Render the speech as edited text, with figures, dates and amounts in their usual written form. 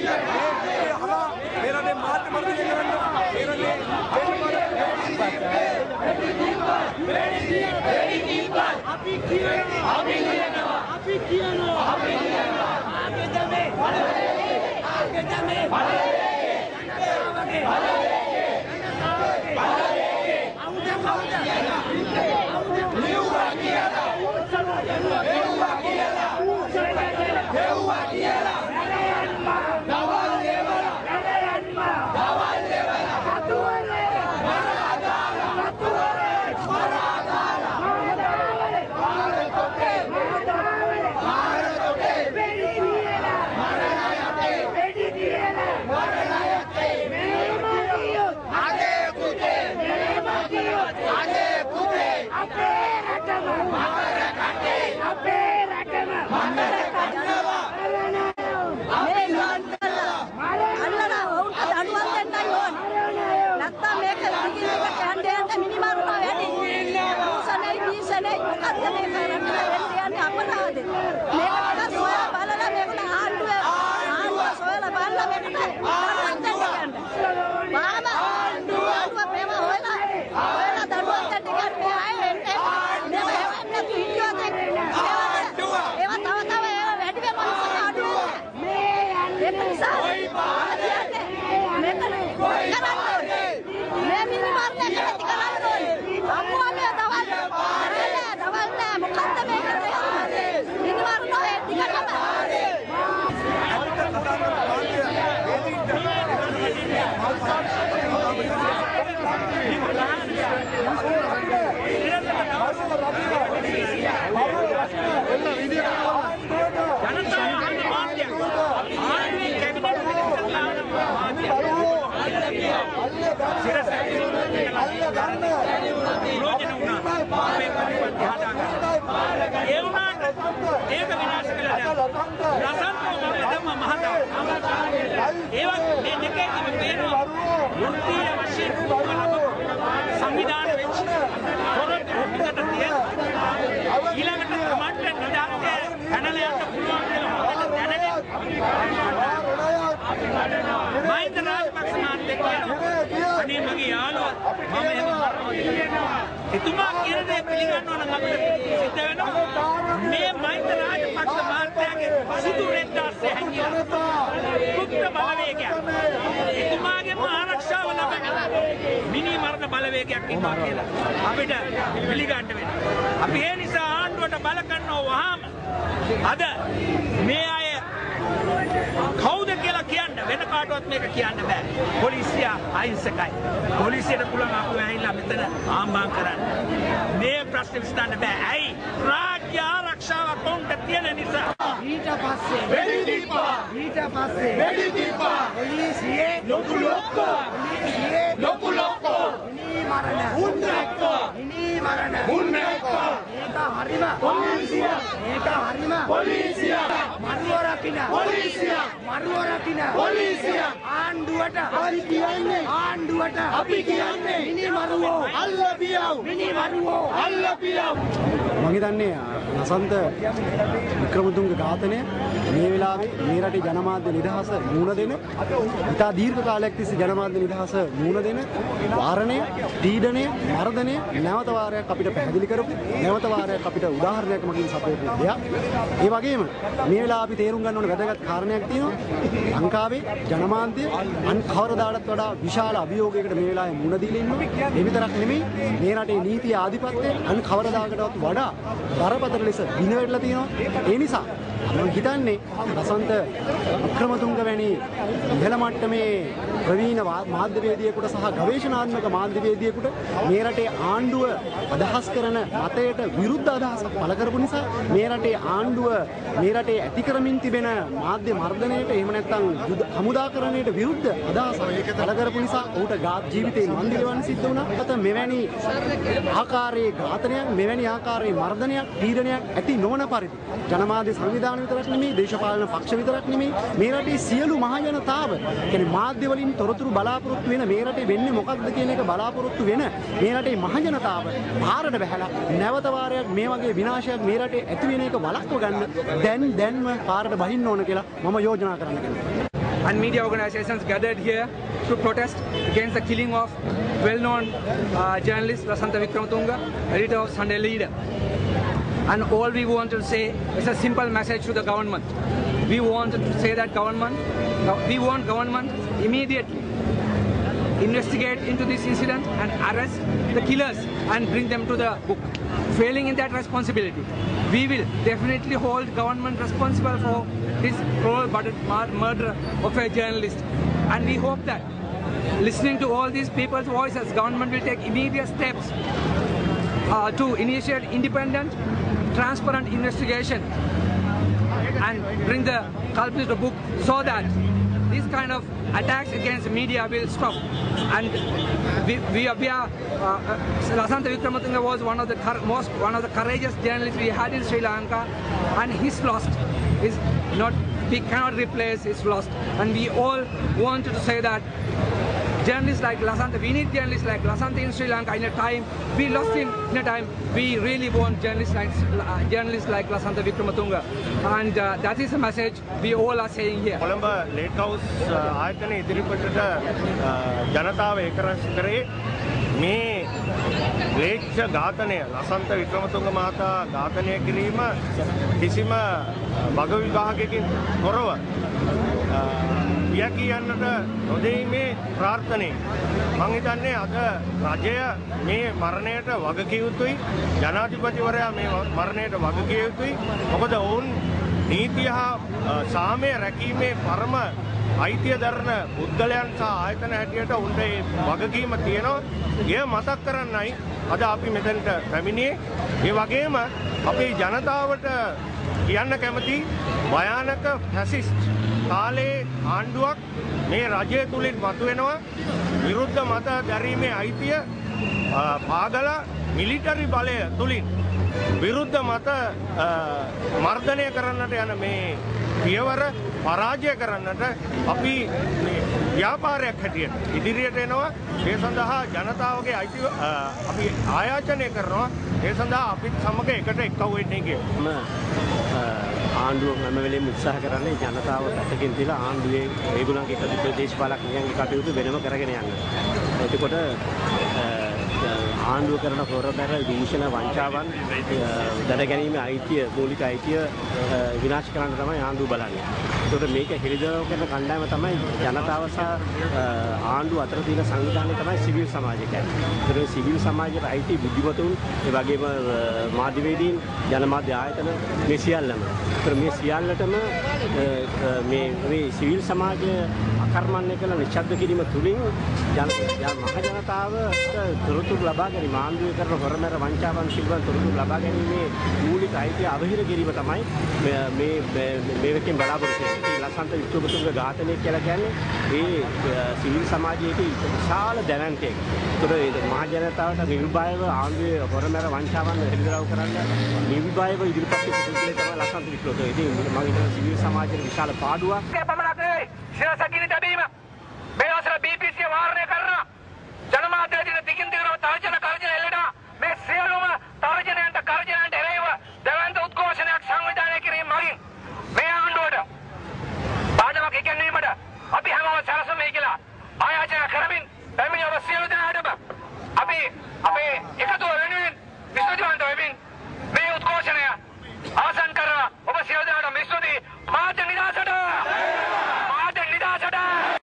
මේ කෘත්‍ය හරහා මේ රටේ මාධ්‍ය මර්ධනය කරන්න, මේ රටේ අපි කියනවා, අපි කියනවා, අපි කියනවා, අපි කියනවා, ආගෙදමේ ආගෙදමේ ජනතාවගේ ජනතාවගේ අවුද කවුද ලිව්වා කියලා, ලිව්වා කියලා, හෙව්වා කියලා, දවල් දෙවලා, දවල් දෙවලා, මරා දාලා, මරා දාලා, මාර තොටේ, මාර තොටේ, මරලා යතේ, මරලා යතේ, අනේ පුතේ, අනේ පුතේ, අපේ රටම මකර කටේ, අපේ රටම මකර කන්නවා, අපි දන්නවා. අල්ලලා ඔවුන්ට දඬුවම් දෙන්නයි ඕනේ. නැත්තම් මේක දිගින් දිගට යන්න යන්න මිනිමරුණා වැඩි. දූෂණයි භීෂණයි, මොකද්ද මේක රටට වෙන්න යන්නේ අපරාධේ. මේක ටිකක් සොයලා බලලා, මේකට ආණ්ඩුව ආණ්ඩුව සොයලා බලලා මේකට දඬුවම් දෙන්න කියන්න. වාම ආණ්ඩුව මේවා හොයලා හොයලා දඬුවම් දෙන්න කියන්න. මේ අය එන්නේ මේවා හෙවන්නේ නැතු හිටියොත් ඒවා තව තව ඒවා වැඩි වෙනවා මිසක අඩු වෙන්නේ නැහැ. ඒක නිසා මම කියන්නේ මේක කරන්න ඕනේ. මේ මිනි මරණය නැති කරන්න ඕනේ. අම්මුවා මේ දවල් නෑ, දවල් නෑ. මොකද්ද මේක තේරුම? මිනි මරනවා ඒ ටිකටම. ඇත්ත කතා කරන මාධ්‍ය වේදීන්ට ජනතාව අහන මාධ්‍යයක්. ආණ්ඩුවේ කැබිනට් මිනිස්ටර්ලා අහන මාධ්‍යයක්. සිරස ප්‍රයෝජන වුණා අපේ ප්‍රතිපත්ති හදාගන්න. ඒ වුණාට ඒක විනාශ කළා දැන්. ලසන්තව මරලා දැම්මා මහතා. ඒවත් මේ දෙකේදීම පේනවා වෘත්තීය වශයෙන් සංවිධාන වෙච්ච තොරතුරු හොඳට තියෙන, ඊළඟට තමන්ට නිදහසේ පැනලා යන්න පුළුවන් කියලා හොඳට දැනගෙන මහින්ද රාජපක්ෂ මහත්තයා කියනවා, අනේ මගේ යාළුවා, මම එහෙම මරනවා කියලා. එතුමා කියන දේ පිළිගන්නවා නම් අපිට සිද්ධ වෙනවා මේ මහින්ද රාජපක්ෂ මහත්තයාගේ සුදු රෙද්ද අස්සේ හැංගිලා ගුප්ත බලවේගයක්, එතුමාගේම ආරක්ෂාව ලබන මිනි මරණ බලවේගයක් ඉන්නවා කියලා අපිට පිළිගන්න වෙනවා. අපි ඒ නිසා ආණ්ඩුවට බල කරනවා වහාම අද මේ අය කවුද කියලා කියන්න. වෙන කාටවත් මේක කියන්න බෑ. පොලිසිය අහිංසකයි. පොලිසියට පුළුවන් අපිව ඇවිල්ලා මෙතන ආම්බාම් කරන්න. මේ ප්‍රශ්නේ විසඳන්න බෑ. ඇයි? රාජ්‍ය ආරක්ෂාවක් ඔවුන්ට තියෙන නිසා. ඊට පස්සේ වෙඩි තිබ්බා, ඊට පස්සේ වෙඩි තිබ්බා, පොලිසියේ ලොකු ලොක්කෝ, පොලිසියේ ලොකු ලොක්කෝ, මිනි මරණ, උන් දැක්කා, මිනි මරණ, උන් දැක්කා, මේක හරිම පොලිසිය, මේක හරිම පොලිසිය, මරුව රකින්න පොලිසිය, මරුව රකින්න පොලිසිය, ආණ්ඩුවට අපි කියන්නේ, ආණ්ඩුවට අපි කියන්නේ, මිනි මරුවෝ අල්ලපියව්, මිනි මරුවෝ අල්ලපියව්. මං හිතන්නේ ලසන්ත වික්‍රමතුංග ඝාතනය මේ වෙලාවේ මේ රටේ ජනමාධ්‍ය නිදහස මූණ දෙන, ඉතා දීර්ඝ කාලයක් තිස්සේ ජනමාධ්‍ය නිදහස මූණ දෙන වාරණය, පීඩනය, මර්ධනය නැවත වාරයක් අපිට පැහැදිලි කරපු, නැවත වාරයක් අපිට උදාහරණයක් මගින් සපයපු දෙයක්. ඒ වගේම මේ වෙලාව අපි තේරුම් ගන්න ඕන වැදගත් කාරණයක් තියෙනවා. ලංකාවේ ජනමාධ්‍ය අන් කවරදාටත් වඩා විශාල අභියෝගයකට මේ වෙලාවේ මුහුණ දීලා ඉන්නවා. ඒ විතරක් නෙමෙයි, මේ රටේ නීති ආධිපත්‍යය අන් කවරදාකටවත් වඩා බරපතල ලෙස බිඳ වැටලා තියෙනවා. ඒ නිසා මම හිතන්නේ ලසන්ත වික්‍රමතුංග වැනි ඉහළ මට්ටමේ ප්‍රවීණ මාධ්‍යවේදියෙකුට සහ ගවේෂණාත්මක මාධ්‍යවේදියෙකුට මේ රටේ ආණ්ඩුව අදහස් කරන මතයට විරුද්ධ අදහසක් පළ කරපු නිසා, මේ රටේ ආණ්ඩුව මේ රටේ ඇති කරමින් තිබෙන මාධ්‍ය මර්ධනයට, එහෙම නැත්නම් හමුදාකරණයට විරුද්ධ අදහසක් පළ කරපු නිසා ඔහුට ජීවිතේ මන්දි ගෙවන්න සිද්ධ වුණා. අත මෙවැනි ආකාරයේ ඝාතනයක්, මෙවැනි ආකාරයේ මර්ධනයක්, පීඩනයක් ඇති නොවන පරිදි ජනමාධ්‍ය සංවිධාන විතරක් නෙමෙයි, දේශපාලන පක්ෂ විතරක් නෙමෙයි, මේ රටේ සියලු මහ ජනතාව, කියන්නේ මාධ්‍ය වලින් තොරතුරු බලාපොරොත්තු වෙන, මේ රටේ වෙන්නේ මොකක්ද කියන එක බලාපොරොත්තු වෙන මේ රටේ මහ ජනතාව පාරට බහැලා නැවත වාරයක් මේ වගේ විනාශයක් මේ රටේ ඇති වෙන එක වළක්ව ගන්න දැන් දැන්ම පාරට බහින්න ඕන කියලා මම යෝජනා කරන්න කැමතියි. and media organizations gathered here to protest against the killing of well-known journalist Lasantha Wickrematunge, editor of Sunday Leader. And all we want to say is a simple message to the government. We want to say that we want government immediately investigate into this incident and arrest the killers and bring them to the book. Failing in that responsibility, we will definitely hold government responsible for this cold-blooded murder of a journalist. And we hope that listening to all these people's voices, government will take immediate steps to initiate independent, transparent investigation and bring the culprits to book so that this kind of attacks against media will stop. And we are Lasantha Wickrematunge was one of the courageous journalists we had in Sri Lanka, and his loss is not, we cannot replace his loss. And we all wanted to say that journalists like Lasantha, we need journalists like Lasantha in Sri Lanka in a time we lost him, in a time we really want journalists like Lasantha Wickrematunge. And that is a message we all are saying here. Colombo lake house ආයතන ඉදිරිපිටට ජනතාව ඒකරාශි කරේ මේ ම්ලේච්ඡ ඝාතනය, ලසන්ත වික්‍රමතුංග මහතා ඝාතනය කිරීම කිසිම වග විභාගයකින් තොරව පියකී යන්නට නොදෙීමේ ප්‍රාර්ථනය. මං හිතන්නේ අද රජය මේ මරණයට වග කිය යුතුයි, ජනාධිපතිවරයා මේ මරණයට වග කිය යුතුයි. මොකද ඔවුන් නීතිය හා සාමය රැකීමේ පරම අයිතිය දරන පුද්ගලයන් සහ ආයතන හැටියට උන්ට ඒ වගකීම තියෙනවා. එය මතක් කරන්නයි අද අපි මෙතනට පැමිණියේ. ඒ වගේම අපේ ජනතාවට කියන්න කැමති භයානක ෆැසිස්ට් කාලයේ ආණ්ඩුවක් මේ රජය තුලින් මතුවෙනවා. විරුද්ධ මත දැරීමේ අයිතිය පාගලා මිලිටරි බලය තුලින් විරුද්ධ මත මර්ධනය කරන්නට යන මේ පියවර පරාජය කරන්නට අපි මේ ව්‍යාපාරයක් හැටියට ඉදිරියට එනවා. ඒ සඳහා ජනතාවගේ අයිති අපි ආයාචනය කරනවා. ඒ සඳහා අපිත් සමග එකට එක්කව වෙන්නේ කියලා. ආණ්ඩුව හැම වෙලේම උත්සාහ කරන්නේ ජනතාව පැත්තකින් තියලා ආණ්ඩුවේ ඒගොල්ලන්ගේ එකතු දේශපාලඥයන්ගේ කටයුතු වෙනම කරගෙන යන්න. එතකොට ආණ්ඩුව කරන හොරබැර දූෂණ වංචාවන් දැනගැනීමේ අයිතිය, මූලික අයිතිය විනාශ කරන්න තමයි ආණ්ඩුව බලන්නේ. ඒකට මේක හෙළිදරව් කරන කණ්ඩායම තමයි ජනතාව සහ ආණ්ඩුව අතර තියෙන සංවිධානය තමයි සිවිල් සමාජය කියන්නේ. ඒතර සිවිල් සමාජයට අයිති බුද්ධිමතුන්, ඒ වගේම මාධ්‍යවේදීන්, ජනමාධ්‍ය ආයතන මේ සියල්ලම. ඒතර මේ සියල්ලටම මේ සිවිල් සමාජය අකර්මණ්‍ය කළ නිශ්ශබ්ද කිරීම තුළින් මහ ජනතාවට තොරතුරු ලබා ගැනීම, ආණ්ඩුවේ කරන හොරමැර වංචාවන් පිළිබඳ තොරතුරු ලබා ගැනීමේ මූලික අයිතිය අවහිර කිරීම තමයි මේ මේකෙන් බලාපොරොත්තු වෙන්නේ. ඉතින් ලසන්ත වික්‍රමතුංග ඝාතනය කියලා කියන්නේ ඒ සිවිල් සමාජයේ විශාල දැවැන්තයක්. ඒතර ඒ මහ ජනතාවට නිර්භයව ආණ්ඩුවේ හොරමැර වංචාවන් හෙළිදරව් කරන්න නිර්භයව ඉදිරිපත් වෙච්ච පුද්ගලයා තමයි ලසන්ත වික්‍රමතුංග. ඉතින් මම හිතනවා සිවිල් සමාජයේ විශාල පාඩුවක්. පමණක් නෙවෙයි, සිරසගිනි තැබීම මේ අවසර BBC වාරණය කරනවා. ජනමාධ්‍ය දින දිගින් දිගටම තර්ජන ගර්ජන එල්ලෙනවා. මේ සියලුම